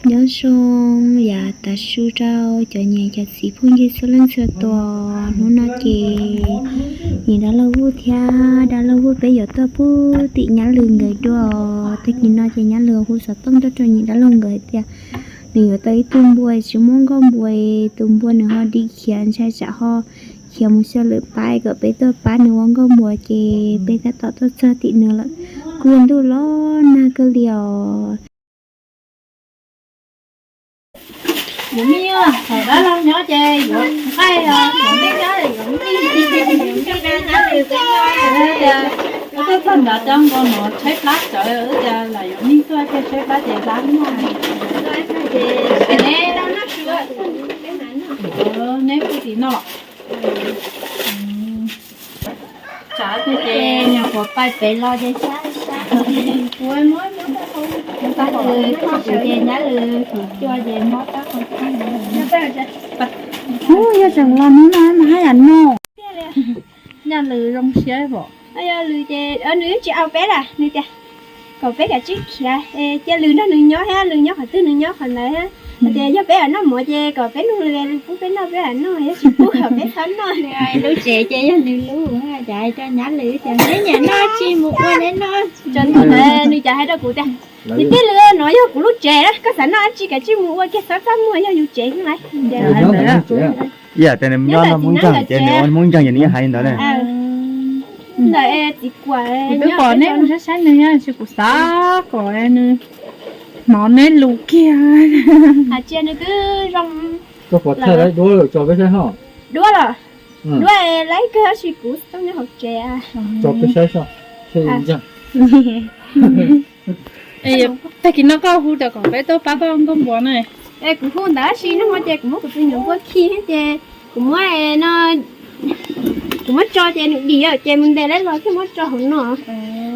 Nyob zoo yam tas su rau cov niam cov txiv phooj ywg txhua leej txhua tus. Hnub no ces niam dab laug Vuj thiab dab laug Vuj peb yuav tuaj pub tim Nyab Lwm nkawd dua. Tag kis no ces Nyab Lwm hu xov tooj tuaj rau niam dab laug nkawd hais tias nws yuav tau ib tug npua tsis muaj nkauj npua, tus npua nws ho dim khiav ntshai tsam ho khiav mus xyaw lwm pab, kom peb tuaj pab nws ua nkauj npua ces peb tab tom tuaj txog tim nws lawm. Kuj yog ntuj los nag kawg li os. Yuav mij, thaum dab laug nyob ces yuav nqaij, yuav mij nyob yuav mij. Tias tuaj txog nrad cov nkaus no tshaib plab tsawv, wb tias lam yuav mij tuaj ces tshaib plab ces hlab noj. Neb pw tim no. Tsam twg ces nyuam qhuav pais pem los ces saib saib. Tab sis thaum twg ces Nyab Lwm tus cua ces mob tab qhov txob. Ub, yog tseem los hnub no mas haj yam noj. Nyab Lwm zoo siab pom. Yog Lwm ces nws tsis au peb lawm, nws tias kom peb kav tsij khiav, cia Lwm nrog nws nyob thiab, Lwm nyob qhov twg nws nyob qhov ntawd thiab. Hais tias yog peb noj mov ces kom peb nug Lwm, Lwm pub peb noj peb mam noj, yog tsis pub kom peb txhob noj. Lub tsev ces yog nws lub, cas hais rau Nyab Lwm tias neb nyiam noj tsis mus ua neb noj. Tso ntawd nws cas hais rau kuv tias, nws tij Lwm, no yog kuv lub tsev na, koj xav noj dab tsi kav tsij mus ua kiag, txhob txaj muag, yog yus tsev xwb lauj. Ib yam tias nws nyob no Hmoob Ntxawg ces nws ua Hmoob Ntxawg ces nws yeej hais li ntawd ne. Ntawm txiv kuam kuv twb pom neb mus saib saib nws, tsis kuv xav kom nws hnov neb lus kiag. Hais tias nws twb zoo. Koj pom thaij lawv duab lawm tso peb saib ho. Duab los? Duab lawv kawg tab sis kuv tau nyob hauv tsev. Tso peb saib so. Tag kis no koj hu tias kom peb tuaj pab koj nkauj npua na. Kuv hu ntawd tab sis nag hmo ces kuv muab kuv tus nyuam npua khi ces kuv muab no, kuv muab tso ces nws dim ces mus ntes lawm los thiaj muab tso hauv no.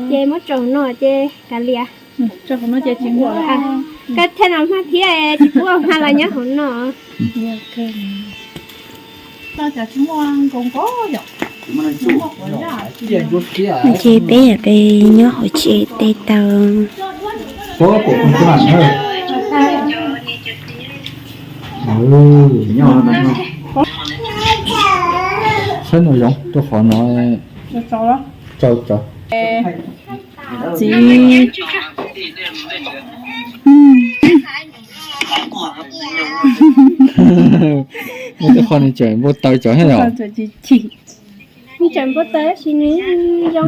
Ces muab tso hauv no ces kav liam. Koj thiaj no hma thiab tsis pub hma los nyob hauv no. Ces peb yam peb nyob hauv tsev tes taw. Saib no zoo rau qhov no. Tsau tsau. Txiv. Muaj tej qho nws tseem npau taws cov thiab os. Nws tseem npau taws tab sis nws zoo.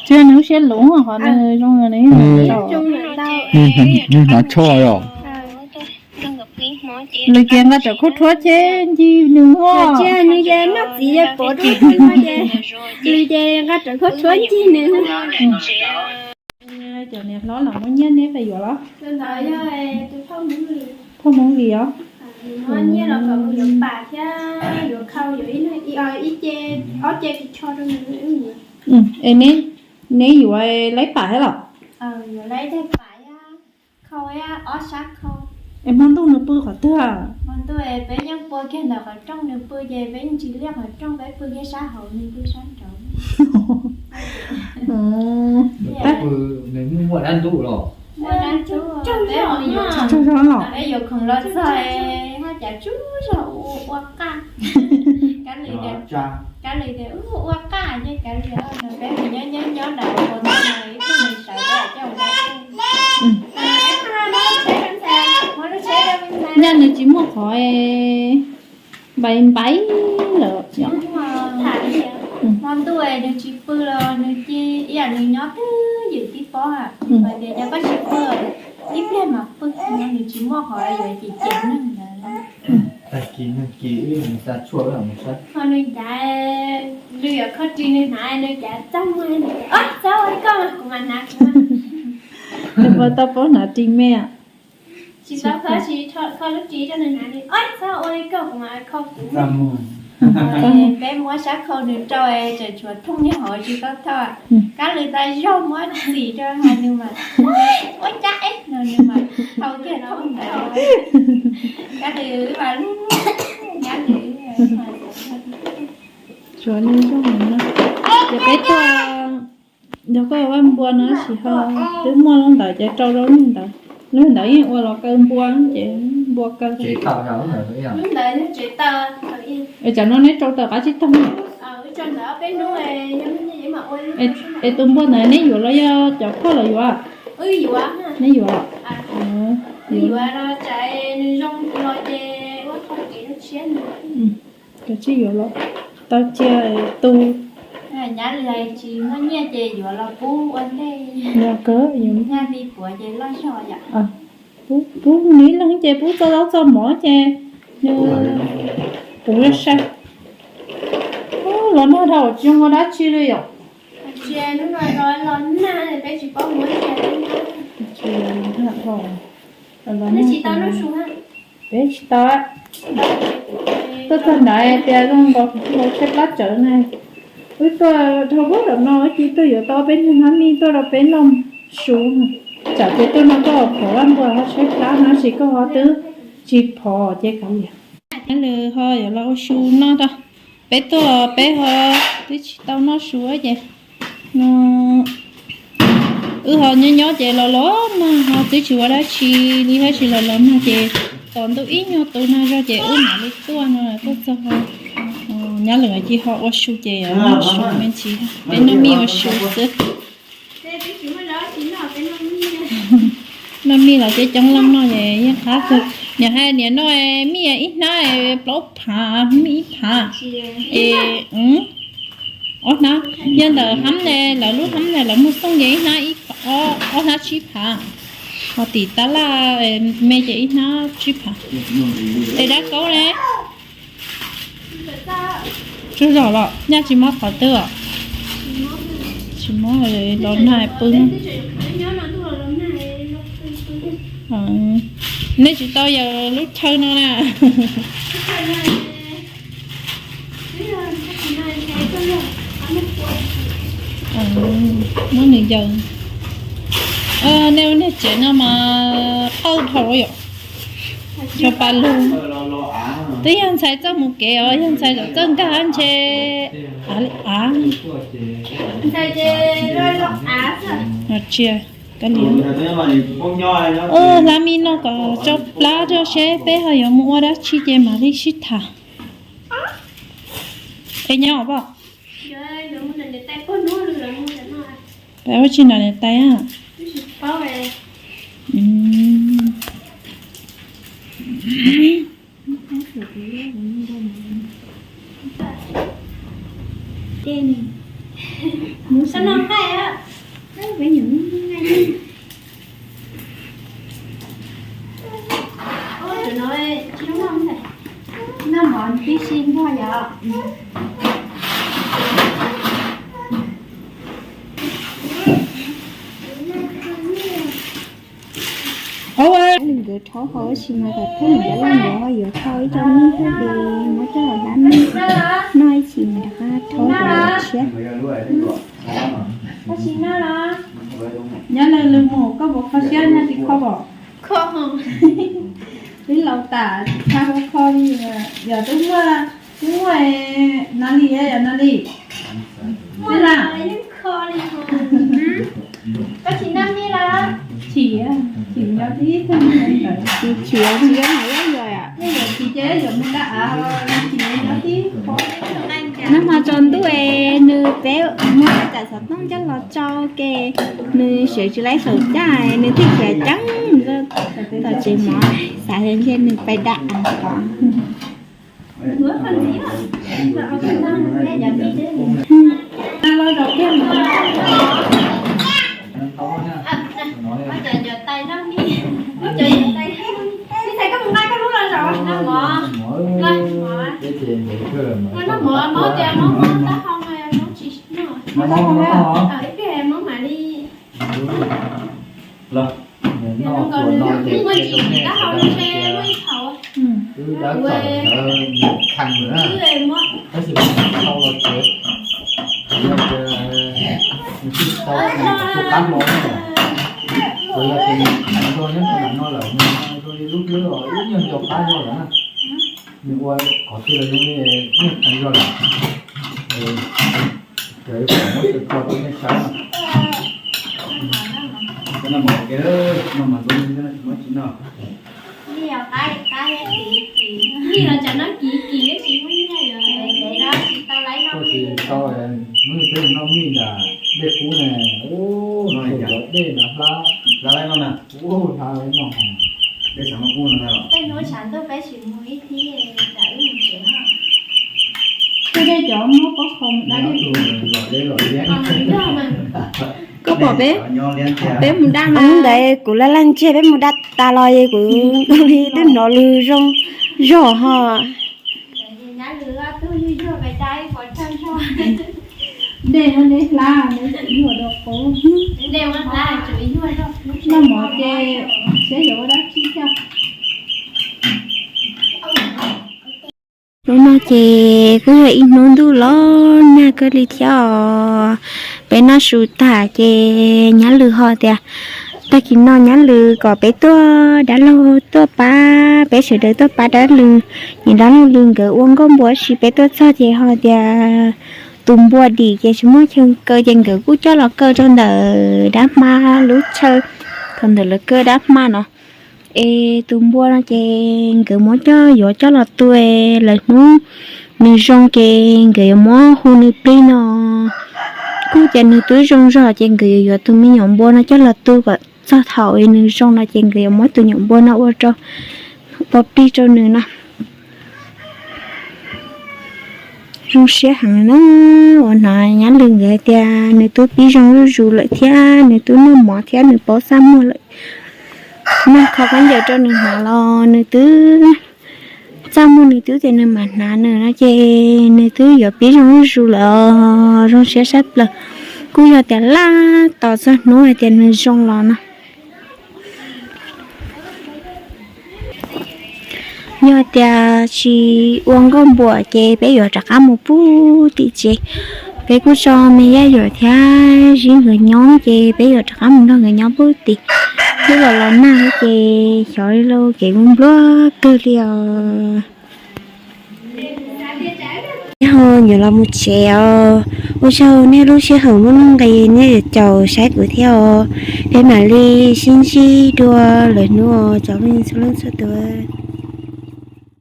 Tsis yog nws lub siab luv, qhov nws zoo nws hnov tsho os. Lwm ces nqa rawv khaub rhuab cheb ncig nws. Tsis yog nws ces noj txiv pov rau nws ces, lwm ces nqa rawv khaub rhuab ncig nws. Cov niam hlob los muab nyiaj neb pab yuav los? Phauj Hmoob Lis os. Nyiaj los kom mus yuav pam thiab yuav khau yuav ib ce ob ce ris tsho rau nws. Es neb yuav laib pam thiab los? Yuav laib pam thiab khau ob sab khau. Es hmo ntuj nws pw qhov twg? Hmo ntuj peb yeej pua kiag ntawm qhov rooj nws pw ces peb yeej tsis liaj qhov rooj, peb pw kiag sab hauv nws pw sab nraud. Peb mus yuav, peb mus yuav, peb yuav khoom los txog haj cas tsuj zog ua ua qaj. Kab Lis tias, ua qaj ces Kab Lis no peb mus nyob nyob nyob nram hauv no ib tug nws sawv daws coj mus da. Nyaj nws tsis muaj qhov npaiv npaiv lawm. Hmo ntuj nws tsis pw los nws cia ib yam nws nyob twj ywm tib pob, hais tias yog koj tsis pw, ib pliag mas pw, nws tsis muaj qhov yuav cem cem neeg ntawd. Tag kis nag kis wb mus xa tshuaj wb mus saib. Ho nws cav, nws yuav kho ris nws hnav nws cav txaj muag, txhob ua li koj mas kuv mam hnav kuv. Nws puas tau paub hnav ris me? Tsis tau kho, tsis kho lub ris rau nws hnav li, txhob ua li koj kuv mam kho kuv. Peb muab sab khau nws rau tseem tshuav thooj nyob hauv tsis tau thauj. Kab Lis tas zog muab txim rau hais nws mas, ua cas es no nws mas thau kiag thooj ntawd. Kab Lis mas, Kab Lis mas, tshuav nws zoo no. Ces peb tuaj, yog koj vaj npua no tab sis ho twb muaj lub ntawd ces rau rau lub ntawd. Lub ntawd yeej ua los kaw npua ces npua kaw. Tam no neb rau tawm qab tsib taug. Es tus npua ntawd neb yuav los yog cov phauj los yuav? Neb yuav los? Cov tsib yuav los tau cia tu. Yog kawg, pub nws ib leeg ces pub txoj zaub txoj mov ces nws, kuv yuav sai. Los nag dhau tsis zoo ua dab tsi li yom. Peb tsis tau, tuaj txog ntawd tias zoo nkaus nkaus tshaib plab tsawv na. Wb tuaj dhau lub ram no wb cia tuaj yuav tau peb niag hnab mij tuaj rau peb noj su. Tsam ces tuaj no koj phov vaj npua ho tshaib plab no tab sis koj ho twb tsis phov ces kav liam. Nws ho yuav los ua su noj rau. Peb tuaj peb ho twb tsis tau noj su ces no wb ho nyob nyob ces los los nag ho twb tsis ua dab tsi li, tab sis los los nag ces tos ntuj ib nyuag tu nag zog ces wb mam li tuaj no tuaj txog ho nyab lawm ces ho ua su ces noj su me ntsis, peb noj mij ua su xwb. Noj mij los coob coob leej noj ces yeej qab kawg. Niam hais niam noj mij ib hnab plaub phav, mij ib phav es ob hnab. Yog ntawm hab ne, lawv lub hab ne lawv muag xooj ces ib hnab, ob hnab tsib phav. Ho tim tab laj me ces ib hnab tsib phav. Tes dab kaub ne? Tsaug zog los nyaj tsis mob qhov twg os? Tsis mob, los nag pw. Nej tsis tau yaws lub chaw no na. Muab nws yaws. Nej ua niag tsev no mas qawj dhau yom. Xyov pas lug. Twb yog ntxhais txawj mus kev os, yog ntxhais txawj nkag ntshe av li av. Tsis, hla mij noj kom tsau plab seb peb ho yuav mus ua dab tsi ces mam li sib tham. Es nyob os poj? Peb ua tsis nram niam tais a. Noj mov tib si npog yom. Nkawd rhaub hau tab sis mas tam thawj nkawd loj nkawd ho yuav thau ib co mij thiab ces muab coj los hlab mij noj ib chim mas rov qab rhaub cov tshiab. Nyob lwm lwm mus koj puas kho siab nyob tsis kho pom? Twb laus tas tsis txhob kho li. Yog twb muaj, twb muaj no li, yog no li. Muaj na. Koj tsis noj mij los? Chim, chim nyob tib tug ntawd. Chim, chim tsis yog mas yuav yuav. Yog yuav chim ces yuav mus nqa av, chim nyob tib. Nag hmo tsaus ntuj es nws peb muab cov xov tooj coj los tso ke, nws sawv tsis laib saum caj, nws thiaj khiav ceev tom tsev mov, xav tias ntshe nws pais da av tod. Wb dab tawm ntawd nws khee lawm na, tab sis kuv tsis tau los tsev, yog tias nws tsis tau tus qab hlo na, tsuas yog tias nws khee zog nyob rau nram no lawm, nws zoo li lub hlwb os, ib nyuag nco qab zog lawm na. Nws ua qhov twg los zoo li ib nyuag khee zog lawm. Ces yuav kom muab tso rau nej saib na. Noj mov ua ke, noj mov ntxuav ntsej noj tsis muaj tsis noj. Nyiaj qab qab thiab kim kim, nyiaj los tsam no kim kim thiab tsis muaj nyiaj yom. Ntev no tsis tau laiv noj, tsis tau, hnub twg noj mij ntag, dej kub ne, ua dej no hlab, hlab laiv noj na, ua hlab laiv noj. Dej xav noj kub no na, tej hnub tshav ntuj peb tsis mus ib thib, tsam wb mus tsev no. Tej dej cov muab pob kho mus da dej. Koj pom peb, peb mus da mas. Hnub ntawd kuv laj laj ntseg peb mus da tas los es kuv li twb hnov lus zoo zog ho. Dej muab dej hlab, yuag rau qub. Noj mov ces seb yuav ua dab tsi thiab. Hnub no ces kuj yog ib hnub ntuj los nag kawg li thiab os. Peb noj su tag ces nyab lwm ho tias, tag kis no nyab lwm kom peb tuaj dab laug tuaj pab, peb sawv daws tuaj pab dab lwm. Nim dab laug lwm nkawd ua nkauj npua si peb tuaj txog ces ho tias tus npua dim ces tsis muaj chaw kaw ces nkawd kuj coj los kaw rau ntawm dab hmab lub chaw, thaum ntawm lawv kaw dab hmab no. Es tus npua no ces nkawd muab coj yuav coj los tu, lawv hnub nws zoo ces nkawd yuav muab hu nws plig no. Kuj tias nws twb zoo zog ces nkawd yuav yuav tus me nyuam npua no coj los tu kom txog thaum nws zoo no ces nkawd yuav muab tus nyuam npua no ua rau, ua plig rau nws no. Zoo siab heev na, uas hnov nyab lwm nkawd hais tias nws twb pib zoo zuj zus lawm thiab nws twb noj mov thiab nws paub txaj muag lawm. Nag kho khaub ncaws rau nws hnav los nws twb txaj muag, nws twb tias nws mam hnav nws no ces nws twb yuav pib zoo zuj zus lawm os. Zoo siab sab plaws, kuj yog tias laj tos txog hnub hais tias nws zoo los no. Yog tias tsis ua nkauj npuam ces peb yuav rov qab mus pub tim tsev. Peb kuj tso me yaj yuam thiab zib nkawd nyob ces peb yuav rov qab mus nrog nkawd nyob pub tim. Twb los los nag ces xyov li lauj, kev npluag kawg li os. Ho yuav los mus tsev os. Ua tsaug nej lub sij hawm muaj nuj nqis nej caum saib kuv thiab os. Peb mam li sib ntsib dua lwm hnub os cov phooj ywg txhua leej txhua tus.